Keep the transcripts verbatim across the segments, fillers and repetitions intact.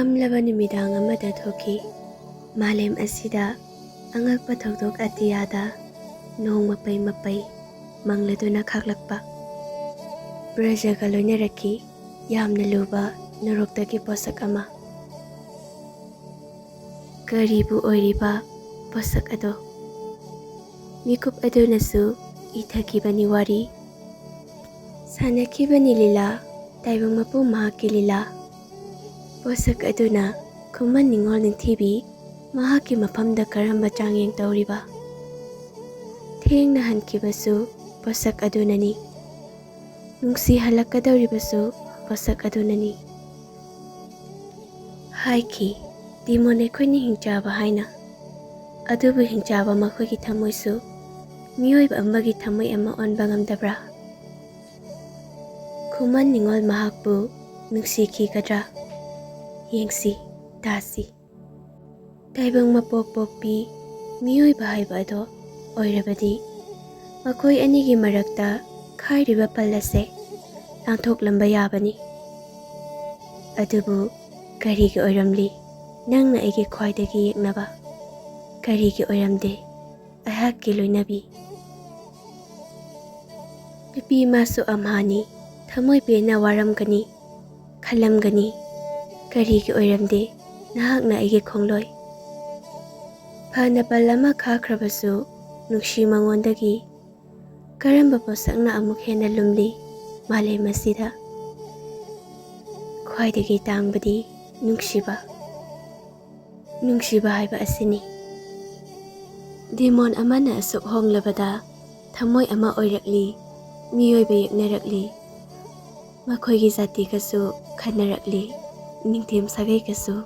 ꯃꯝꯂꯕ ꯅꯨꯃꯤꯗꯥꯡ ꯑꯃꯗ ꯊꯣꯛꯈꯤ꯫ ꯃꯥꯂꯦꯝ ꯑꯁꯤꯗ ꯑꯉꯛꯄ ꯊꯧꯗꯣꯛ ꯑꯇꯤꯌꯥꯗ ꯅꯣꯡ ꯃꯄꯩ ꯃꯄꯩ ꯃꯪꯂꯗꯨꯅ ꯈꯥꯛꯂꯛꯄ꯫ ꯕ꯭ꯔꯖꯒ ꯂꯣꯏꯅꯔꯛꯈꯤ ꯌꯥꯝꯅ ꯂꯨꯕ ꯅꯣꯔꯣꯛꯇꯒꯤ ꯄꯣꯠꯁꯛ ꯑꯃ꯫ ꯀꯔꯤꯕꯨ ꯑꯣꯏꯔꯤꯕ ꯄꯣꯠꯁꯛ ꯑꯗꯣ? ꯃꯤꯀꯨꯞ ꯑꯗꯨꯅꯁꯨ ꯏꯊꯈꯤꯕꯅꯤ ꯋꯥꯔꯤ꯫ ꯁꯥꯟꯅꯈꯤꯕꯅꯤ ꯂꯤꯂꯥ, ꯇꯥꯏꯕꯪ ꯃꯄꯨ ꯃꯍꯥꯛꯀꯤ ꯂꯤꯂꯥ꯫ ꯄꯣꯠꯁꯛ ꯑꯗꯨꯅ ꯈꯨꯃꯟ ꯅꯤꯉꯣꯜ ꯅꯤꯡꯊꯤꯕꯤ ꯃꯍꯥꯛꯀꯤ ꯃꯐꯝꯗ ꯀꯔꯝꯕ ꯆꯥꯡꯌꯦꯡ ꯇꯧꯔꯤꯕ? ꯊꯦꯡꯅ ꯍꯟꯈꯤꯕꯁꯨ ꯄꯣꯠꯁꯛ ꯑꯗꯨꯅꯅꯤ꯫ ꯅꯨꯡꯁꯤꯍꯜꯂꯛꯀꯗꯧꯔꯤꯕꯁꯨ ꯄꯣꯠꯁꯛ ꯑꯗꯨꯅꯅꯤ꯫ ꯍꯥꯏꯈꯤ, ꯗꯤꯃꯣꯟ ꯑꯩꯈꯣꯏꯅ ꯍꯤꯡꯆꯥꯕ ꯍꯥꯏꯅ꯫ ꯑꯗꯨꯕꯨ ꯍꯤꯡꯆꯥꯕ ꯃꯈꯣꯏꯒꯤ ꯊꯃꯣꯏꯁꯨ ꯃꯤꯑꯣꯏꯕ ꯑꯃꯒꯤ ꯊꯃꯣꯏ ꯑꯃ ꯑꯣꯟꯕ ꯉꯝꯗꯕ꯭ꯔꯥ? ꯈꯨꯃꯟ ꯅꯤꯉꯣꯜ ꯃꯍꯥꯛꯄꯨ ꯅꯨꯡꯁꯤꯈꯤꯒꯗ꯭ꯔꯥ? ꯌꯦꯡꯁꯤ, ꯇꯥꯁꯤ꯫ ꯇꯥꯏꯕꯪ ꯃꯄꯣꯛ ꯄꯣꯛꯄꯤ ꯃꯤꯑꯣꯏꯕ ꯍꯥꯏꯕ ꯑꯗꯣ ꯑꯣꯏꯔꯕꯗꯤ, ꯃꯈꯣꯏ ꯑꯅꯤꯒꯤ ꯃꯔꯛꯇ ꯈꯥꯏꯔꯤꯕ ꯄꯜ ꯑꯁꯦ ꯂꯥꯟꯊꯣꯛꯂꯝꯕ ꯌꯥꯕꯅꯤ꯫ ꯑꯗꯨꯕꯨ ꯀꯔꯤꯒꯤ ꯑꯣꯏꯔꯝꯂꯤ? ꯅꯪꯅ ꯑꯩꯒꯤ ꯈ꯭ꯋꯥꯏꯗꯒꯤ ꯌꯦꯛꯅꯕ ꯀꯔꯤꯒꯤ ꯑꯣꯏꯔꯝꯗꯦ? ꯑꯩꯍꯥꯛꯀꯤ ꯂꯣꯏꯅꯕꯤ꯫ ꯅꯨꯄꯤ ꯃꯥꯁꯨ ꯑꯝꯍꯥꯅꯤ, ꯊꯃꯣꯏ ꯄꯦꯟꯅ ꯋꯥꯔꯝꯒꯅꯤ, ꯈꯜꯂꯝꯒꯅꯤ꯫ ꯀꯔꯤꯒꯤ ꯑꯣꯏꯔꯝꯗꯦ ꯅꯍꯥꯛꯅ ꯑꯩꯒꯤ ꯈꯣꯡꯂꯣꯏ? ꯐꯅ ꯄꯜ ꯑꯃ ꯈꯥꯈ꯭ꯔꯕꯁꯨ ꯅꯨꯡꯁꯤ ꯃꯉꯣꯟꯗꯒꯤ꯫ ꯀꯔꯝꯕ ꯄꯣꯠꯁꯛꯅ ꯑꯃꯨꯛ ꯍꯦꯟꯅ ꯂꯨꯝꯂꯤ ꯃꯥꯂꯦꯝ ꯑꯁꯤꯗ? ꯈ꯭ꯋꯥꯏꯗꯒꯤ ꯇꯥꯡꯕꯗꯤ ꯅꯨꯡꯁꯤꯕ꯫ ꯅꯨꯡꯁꯤꯕ ꯍꯥꯏꯕ ꯑꯁꯤꯅꯤ꯫ ꯗꯤꯃꯣꯟ ꯑꯃꯅ ꯑꯁꯨꯛ ꯍꯣꯡꯂꯕꯗ ꯊꯃꯣꯏ ꯑꯃ ꯑꯣꯏꯔꯛꯂꯤ, ꯃꯤꯑꯣꯏꯕ ꯌꯦꯛꯅꯔꯛꯂꯤ, ꯃꯈꯣꯏꯒꯤ ꯖꯥꯇꯤꯒꯁꯨ ꯈꯟꯅꯔꯛꯂꯤ, ꯅꯤꯡꯊꯦꯝ ꯁꯥꯒꯩꯒꯁꯨ꯫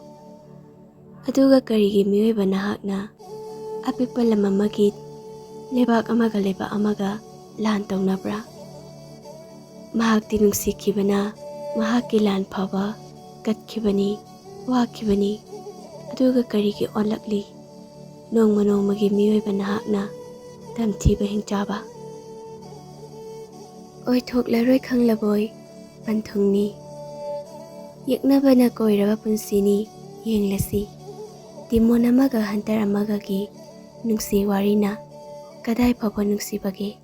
ꯑꯗꯨꯒ ꯀꯔꯤꯒꯤ ꯃꯤꯑꯣꯏꯕ ꯅꯍꯥꯛꯅ ꯑꯄꯤꯛꯄ ꯂꯝ ꯑꯃꯒꯤ ꯂꯩꯕꯥꯛ ꯑꯃꯒ ꯂꯩꯕꯥꯛ ꯑꯃꯒ ꯂꯥꯟ ꯇꯧꯅꯕ꯭ꯔꯥ? ꯃꯍꯥꯛꯇꯤ ꯅꯨꯡꯁꯤꯈꯤꯕꯅ ꯃꯍꯥꯛꯀꯤ ꯂꯥꯟ ꯐꯥꯎꯕ ꯀꯠꯈꯤꯕꯅꯤ, ꯋꯥꯈꯤꯕꯅꯤ꯫ ꯑꯗꯨꯒ ꯀꯔꯤꯒꯤ ꯑꯣꯜꯂꯛꯂꯤ? ꯅꯣꯡꯃ ꯅꯣꯡꯃꯒꯤ ꯃꯤꯑꯣꯏꯕ ꯅꯍꯥꯛꯅ ꯇꯝꯊꯤꯕ ꯍꯤꯡꯆꯥꯕ꯫ ꯑꯣꯏꯊꯣꯛꯂꯔꯣꯏ ꯈꯪꯂꯕꯣꯏ ꯄꯟꯊꯨꯡꯅꯤ꯫ ꯌꯦꯛꯅꯕꯅ ꯀꯣꯏꯔꯕ ꯄꯨꯟꯁꯤꯅꯤ, ꯌꯦꯡꯂꯁꯤ꯫ ꯇꯤꯃꯣꯟ ꯑꯃꯒ ꯍꯟꯇꯔ ꯑꯃꯒꯒꯤ ꯅꯨꯡꯁꯤ ꯋꯥꯔꯤꯅ ꯀꯗꯥꯏ ꯐꯥꯎꯕ ꯅꯨꯡꯁꯤꯕꯒꯦ?